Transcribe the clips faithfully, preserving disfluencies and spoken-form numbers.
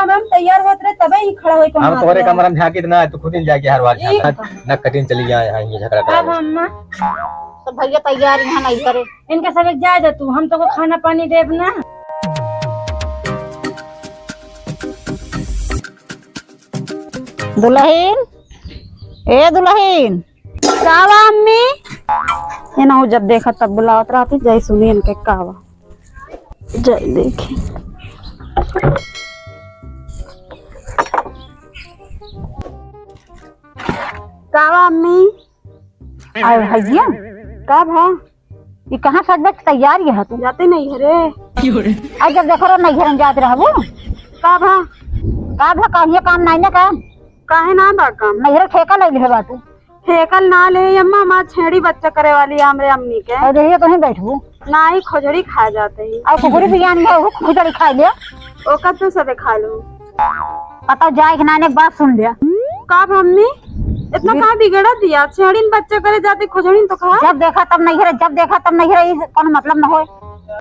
अब हम तैयार होत रहे, तबे ही खड़ा होई हम कमरा तोहरे में। कमरा में झांकित ना, तू खुद ही जाके हर बार ई झांका। ना कटिंग चली जाए, हाँ, ये झगड़ा अब करा। अम्मा। तो भैया तैयार यहाँ नहीं करे। इनके सब एक जाए दे तू, हम तो को खाना पानी देब ना। दुलहिन, ए दुलहिन। का बा अम्मी? ये ना हो, जब देखा तब बुलावत रहती, जाई सुनी इनके का बा। जाई देखी। का बा अम्मी? अरे भैया, का भा? ई कहाँ सज बज तैयार ही है तू? जाते नैहरे। आ जब देखो रो नैहरन जात रहबू। का भा? का भा, कहिए काम नाई ना का? काहे ना बा काम? नैहर ठेका ले लिहे बाटू। ठेका ना ले अम्मा, हमार छेड़ी बच्चा करे वाली है हमरे अम्मी के। और देखिए तो ही बैठबू। ना ही खोजड़ी खा जाते ही। और कुकुरी बियान में वो खुजड़ी खा ले। ओकर तो सबे खा लू। पता जाए कि ना, एक बात सुन ले। का बा अम्मी? इतना जी। का बिगड़ा दिया? छेड़िन बच्चा करे जाते, खोजड़िन तो खा। जब देखा तब नैहरे, जब देखा तब नैहरे, ई कोनो मतलब न होए।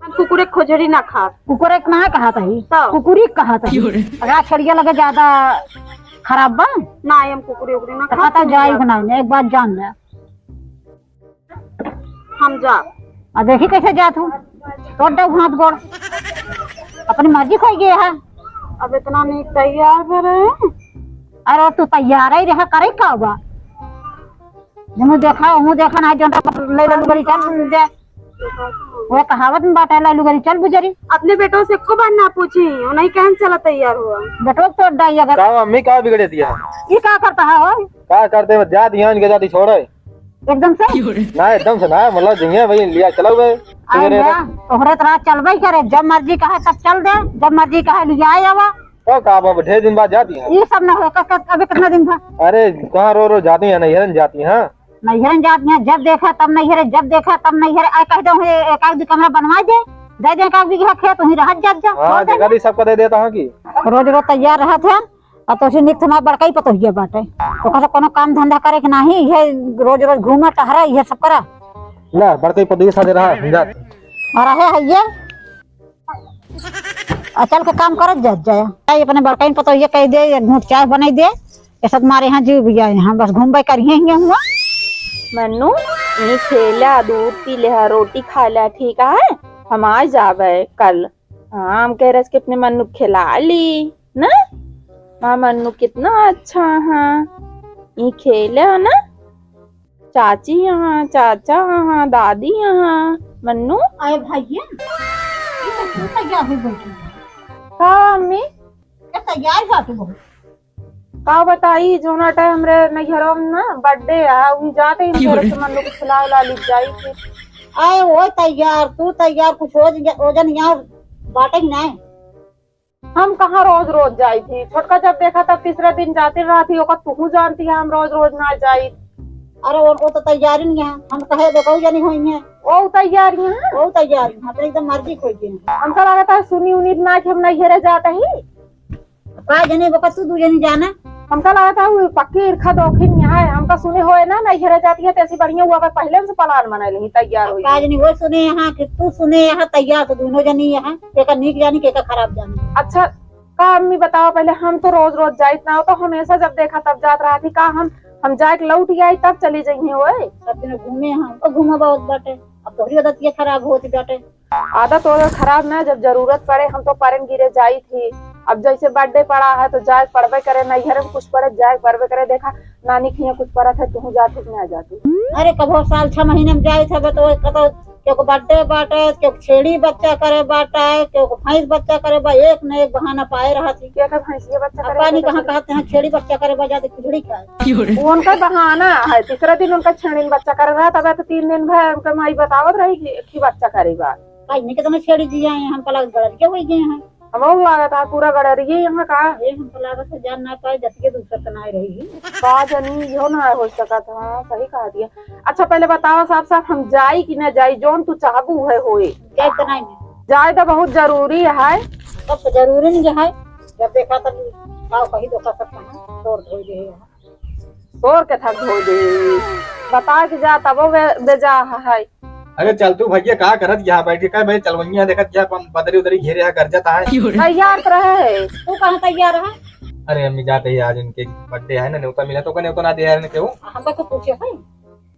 हम कुकुरे खोजड़ी ना खा। कुकुरे के ना कहा तही, तो? कुकुरी कहा तही। अगर छेड़िया लगे ज्यादा खराब बा। ना, हम कुकुरे उकुरे ना तो खा, पता तू जाए जा। कि ना, एक बात जान ले। हम जा। आ देखी कैसे जात हूँ, तोड़ दे हाथ गोड़, अपनी मर्जी खोई गए है। अब इतना नहीं तैयार करे। अरे तू तैयार ही रहा, करे का बा? जनु देखा, हूँ देखा ना, जो ले ले लुगरी चल दे। वो कहावत में बाटे, ले लुगरी चल बुजरी। अपने बेटों से एको बार ना पूछी, वो नहीं कहन चला तैयार हुआ। बेटो तोड़ डाई अगर। का अम्मी का बिगड़े दिया? ये का करता है हो? का करते, जा दिया इनके, जा दी छोड़े। एकदम से? ना, एकदम से ना, मतलब जइहे भाई, लिया चलो बे। अरे सवेरे ना, तक। तोहरे तरह चलबे करे, जब मर्जी कहे तब चल दे, जब मर्जी कहे लिया आवा। तो का बाबा, ढेर दिन बाद जाती हैं। ये सब ना हो, क-, क-, अबे कितना दिन था? अरे, कहाँ रो रो जाती हैं, नैहरन जाती हैं। नैहरन जाती हैं, जब देखा तब नैहरे, जब देखा तब नैहरे। आए कह दो, हे, एक आध कमरा बनवा दे, दे दे एक आध बीघा खेत, वहीं रहत जात जा, हाँ, छोड़ दे। जगह भी सबको दे देता हूँ कि। रोज रोज तैयार रहत है। अब तो उसे निक हमार बड़का ही पतोहिया बाटे, ओकर से कोनो काम धंधा करे के नाही, ये रोज रोज घूमा टहरा, ये सब करा। ना, बड़का ही पतोहिया साथे रहा, हम जात। और रहे है ये, आ चल के काम करत जात जाए। ये अपने बड़का ही पतोहिया कह दे, एक घूंट चाय बनाई दे, ये सब मारे यहाँ जीव भी आए, हम बस घूमबे करिए ही हुआ। मन्नू, ये खेला, दूध पी ले, रोटी खा ले, ठीक है? हम आ जाबे कल। हाँ, हम कह रहे कि अपने मन्नू खिला ली ना। हाँ, मन्नू कितना अच्छा है। ये खेले है ना, चाची यहाँ, चाचा यहाँ, दादी यहाँ। मन्नू। अरे भैया, ये तो तू तैयार हो बैठी है। हाँ, अम्मी। ये तैयार बा तू बहुत। का बताई, जोना टाइम हमरे नैहरवा में ना birthday आ, उही जाते ही हम क्यों रे? से मन्नू के खिला उला ली जाई थी। आए वो तैयार, तू तैयार, कुछ हो ज-, ओजन यहाँ बाटे ही नहीं। हम कहाँ रोज रोज जाई थी, छोटका जब देखा तब तीसरे दिन जाती रहा थी, ओकर तुहू जानती है, हम रोज रोज ना जाई। अरे वो, वो तो तैयारी नहीं है, हम कहे देखो जनी होई है। वो तैयारी है? वो तैयारी है, अपनी एकदम मर्जी खोई के। हमका लगता है सुनी उनी ना कि हम नैहरे जाते ही। का जने बका तू दू जनी जाना। हमका लगा था वो पक्की ईर्खा दोखिन यहाँ है। हमका सुने होए ना, नैहरे जाती है, तैसी बढ़िया हुआ, पहले से plan बनाए लेही, तैयार अब होई। का जने वो सुने यहाँ कि तू सुने यहाँ तैयार, तो दोनों जनी यहाँ, केका नीक जानी, केका खराब जानी। अच्छा, का अम्मी बताओ पहले, हम तो रोज रोज जाइत ना हो, तो हमेशा जब देखा तब जात रहा थी। का हम, हम जाए के लौट आई तब चली जइहे ओए? सब दिन घूमे, हम तो घूमा बहुत बाटे, अब तोहरी आदत ये खराब होती बाटे। आदत ओदत खराब ना, जब जरूरत पड़े हम तो परन गिरे जाई थी। अब जैसे birthday पड़ा है तो जाए पड़बे करे, नैहर में कुछ पड़े जाए पड़बे करे। देखा नानी के हियाँ कुछ पड़त है, तुहू जात हो कि ना जात हो? अरे कबो साल छह महीने में जाई थे तो कतो केहू के birthday बाटे, केहू के छेड़ी बच्चा करे बाटे, केहू के भैंस बच्चा करे बा, एक न एक बहाना पाए रहत ही। के का भैंसिया बच्चा अब करे पानी बाटे? कहाँ कहते हैं छेड़ी बच्चा करे बा, जाते खिचड़ी खाए। उनका बहाना है, तीसरा दिन उनका छेड़िन बच्चा करे रहा, तब तो तीन दिन भर उनका माई बतावत रही कि, कि बच्चा करे बा। भाई, नहीं तो तुम्हें छेड़ी दिया है, हम पलक गड़र के हुई गए हैं। हमहू लागत है पूरा गड़रिये यहाँ का। ये हम तो लागत है जान ना पाए, जतिये दूसर से ना रही। का जनी, इहो ना हो सकत है, सही कहा दिया। अच्छा, पहले बताओ साफ साफ, हम जाई कि ना जाई, जौन तू चाहबू है होए। जाए तो नहीं। जाए तो बहुत जरूरी है। तब तो जरूरी नहीं है, जब देखा तब का कही, देखा सब कहाँ तोड़ धोई दे है। तोड़ के थक धो दे। बता के जा, तबो बे-, बेजा है। अरे चल तू भैया, का करत यहाँ बैठ के, कह भाई चलवैया देखत यहाँ पन-, बदरी उदरी घेरे है, गरजत है। तैयार तो रहे है, तू का हाँ, तैयार है। अरे अम्मी, जाते ही आज इनके birthday है ना, न्योता मिला तो ओका न्योता ना दे यार इनके वो। हमका तो पूछे है।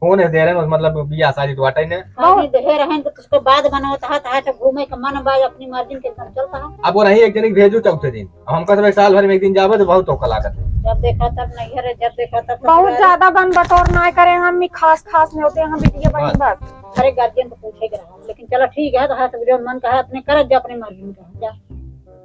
फोन है दे रहे हैं, मतलब बियाह शादी तो बाटे ने। हाँ, बहुत नहीं दे रहे हैं तो उसको बाद बनाओ, तहा, तहा तो घूमे का मन बा, अपनी मर्जी के एकदम चलता है। अब वो नहीं, एक जने के भेजो चौथे दिन। अब हमका सब एक साल भर में एक दिन जाबे तो बहुत धोखा लागत है। जब देखा तब नैहर है, जब देखा तब बहुत ससुराल। ज्यादा बन बटोर ना करे, हम ही खास खास न्योते हैं, हम बिटिया बहिन बस। बस। अरे गार्जियन तो पूछे के रहा, लेकिन चलो ठीक है, तो है सब जो मन का है अपने करत जा, अपनी मर्जी का जा।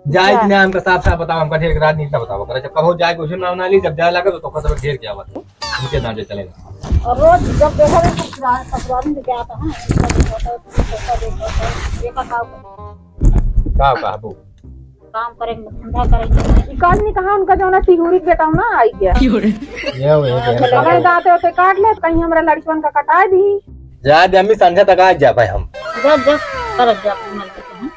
जाए कि ना, हमका साफ साफ बताओ, हमका ढेर के राजनीति ना बताओ, करे जब कबो जाए कुछ ना बना ली, जब जाए लगे तो तोका सब घेर के आवत है, उनके दांजे चलेगा। और रोज जब देखा भी ससुराल, ससुराल में क्या आता है, इनका भी होता है, तोका देखा होता है, ये का काम है? का कहबू? काम करे, धंधा करे। ई काज नहीं कहा उनका जौना टिहुरी के बेटा ना आई गया। ये वो है, ये कहे जाते होते काट ले, कहीं हमरा लड़कन का कटा दी। जा दे, अम्मी संझा तक आ जा भाई हम। जा, जा, करत जा अपनी मर्जी से, हाँ।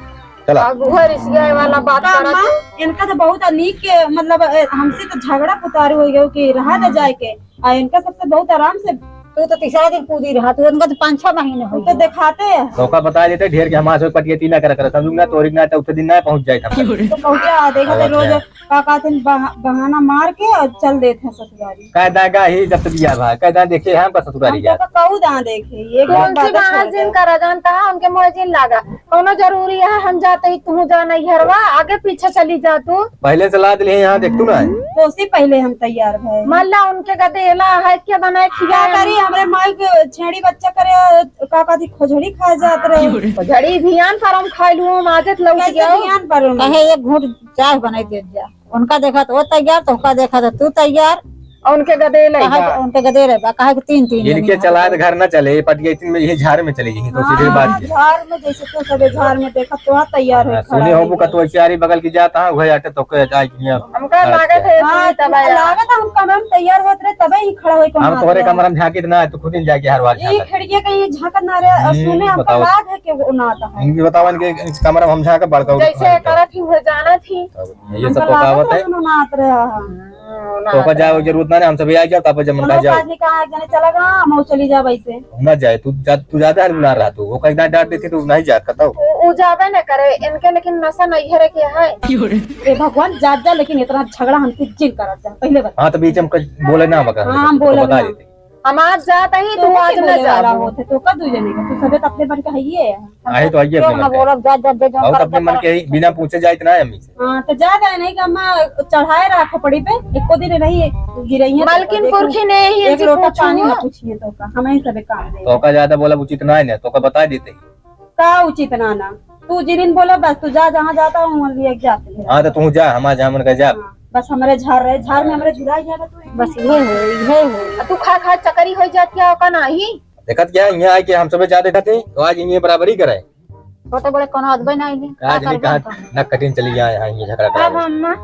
चला। अब उहे रिसियाए वाला बात का करत अम्मा, है। इनका तो बहुत अनीक के, मतलब, ए, हमसे तो झगड़ा पुतारी हो गयो कि रहा दे जाए के। आ इनका सबसे बहुत आराम से। तू तो तीसरा दिन कूदी रहा, तू उनका तो पाँच छह महीने हो तो गए। दिखाते हैं। धोखा बता देते ढेर के, हमारे से पटिया तीला कर कर, समझू ना, तोरी ना, तो उठे दिन ना पहुंच जाए था। तो पहुंचा, देखा तो और रोज क्या? का कहते हैं, बहा-, बहाना मार के और चल देते हैं ससुरारी। कह देगा ही जब तो बिया भा, कह दे देखे हम बस ससुरारी हम जा। तो कहू दा देखे, ये कौन सी बात छोड़ बहाना दे। जिन करा जानता है, उनके मोह जिन लागा। कौनो जरूरी है हम जाते ही तू जा नैहरवा, आगे पीछे चली जा तू। पहले से लाद ले यहाँ देख तू ना है। तो से पहले हम तैयार भए। मल्ला उनके गदेला है, के बनाए क्या खिया करी, हमरे माई के छेड़ी बच्चा करे, का कहती खोजड़ी खा जात रहे। खोजड़ी भियान पर हम खाई लूँ, हम आजत लौट कैसे गया। भियान पर हम? कहे एक घूंट चाय बनाई दे जा। उनका देखा तो वो तैयार, तो उनका देखा तो तू तैयार। और उनके गदेले कहा बा। तो उनके गदेले बा, कहा कि तीन, तीन इनके जने चलाए तो घर ना चले, ये पटिया इतनी में यही झाड़ में चले, यही तो सीधे हाँ, बात है। झाड़ में जैसे तू सबे झाड़ में देखा तो वहाँ तैयार है, हाँ, खड़ा सुने हो है। बुका तो चारी बगल की जाता है, वही आटे तो के जाए कि नहीं। हमका हाँ, लागत है, हाँ, सुनी तब आया। लागत है, हम कमरा में तैयार होत रहे, तबे ही खड़ा होई हम कमरा तोहरे में। कमरा में झांकित ना है, तू खुद ही जाके हर बार ये झांकत। खिड़किया कहीं झांकत ना रहे, और हम्म, सुने हमका बताओ। लाग है कि वो ना आता है। इनकी बताओ, इनके कमरा में हम झांकत बड़का उठा जैसे लेते हैं। करत ही हो जाना थी। अब ये सब हमका तो लागत कहावत है। है, सुनो ना आत रहे हैं। हम्म, ना तो का आत जाए रहे। जरूरत ना है, हम सभी आ जाओ, तब जब मन हम कहा लोग जाओ। आज नहीं कहा, एक जने चला गया, हम चली जाओ वैसे। ना जाए, तू जा, तू ज्यादा हर बुला रहा तू, वो कहीं डांट देती तू नहीं जात, बताओ। उ, उ जाबे न करे, इनके लेकिन नशा नहीं है रे, के है? क्यों रे? ए भगवान, जात जा, लेकिन इतना झगड़ा हमसे जिन करत जा, पहले बता। हाँ, तो बीच में कुछ बोले ना, बका, हाँ, हम तो बोले बता ना। देते। हम आज जात ही, तू तू आज के ना बोले वाला जाबू। होते, तो का दू जने का, तू सबे तो अपने बन के हइये है। आहे तो आइए क्यों अपने ना मन के। बोलब, जा, जा, जा, जा, बहुत कर, अपने कर, मन कर। के ही, बिना पूछे जाइत ना है अम्मी से। हाँ, तो जा जाए नहीं कि अम्मा चढ़ाए रहा खोपड़ी पे, एको दिन नहीं गिरइया तो मलकिन देखो, पुरखी ने ही एक इनसे लोटा पूछू पानी ना हो। पूछिए तो का, हम ही सबे काम दे। तो का ज्यादा बोला उचित ना है ना, तो का बता देते। का उचित ना ना, तू जिनिन बोला बस, तू जा जहाँ जाता हूँ, वहाँ लिए जाते हैं। हाँ, तो तू जा, हमारे जहाँ मन का जा। हाँ, बस हमारे झाड़ रहे, झाड़ में हमारे झुलाई जाएगा तू। बस ये हो, ये हो। आ तू खा खा चकरी हो जाती है, का नाही? देखत क्या, यहाँ आके हम सबे जा देखत ही, तो आज ये बराबरी करे। छोटे बड़े कोनो अदबे नहीं है। आज का नहीं करबे कहा, हम? ना कठिन चली जाए, यहाँ ये झगड़ा अब करा। अम्मा,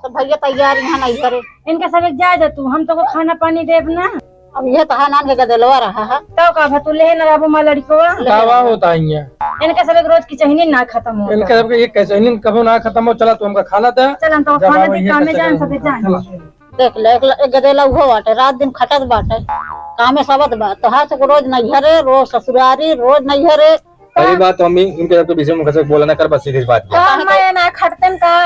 तो भैया तैयार यहाँ नहीं करे। इनके सब एक जाए दे तू, हम तो को खाना पानी देब ना। अब ये तो है नान के गदेलवा रहा है। तो का भा तू ले ना बाबू माँ लड़को। कावा होता है ये? इनके सब एक रोज की चहनी ना खत्म हो। इनके सबके ये कैसे नहीं कबो ना खत्म हो। चला तू हमका खाना दे। चल हम तो जब खाना आवे दे, ये कामे कैसे जान करेंगे? सबे जान। चला। देख ले, एक ल-, एक गदेला उहो बाटे, रात दिन खटत बाटे, कामे सबत बा, तोहार से रोज नैहरे, रोज ससुरारी, रोज नैहरे। पहली बात तो अम्मी, इनके सबके विषय में कैसे बोला ना कर, बस सीधी बात का है। मैं ना खटतन का?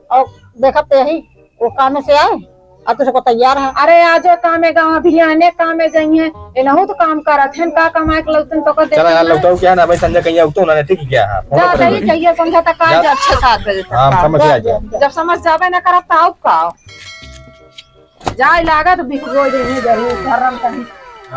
और देखत तो यही, वो कामे से आए, और तो सबको तैयार है। अरे आजो कामे गाँव, अभी आने कामे जाइए, इनहू तो काम करत हैं, का कमाए के लौटन तो को चला यार, देखना। लौटाओ क्या ना भाई, संजय कहिया उठो ना, ठीक है क्या? हाँ, फोन जा, करेंगे। सही कहिए, संजय तक आ जा। जा, छह सात बजे तक हाँ, का। समझ जा, आ जा। जा। जब समझ जाबे ना करब, तो आओ का? जाए लागत बिखरो देने जरूर, धर्म कहीं।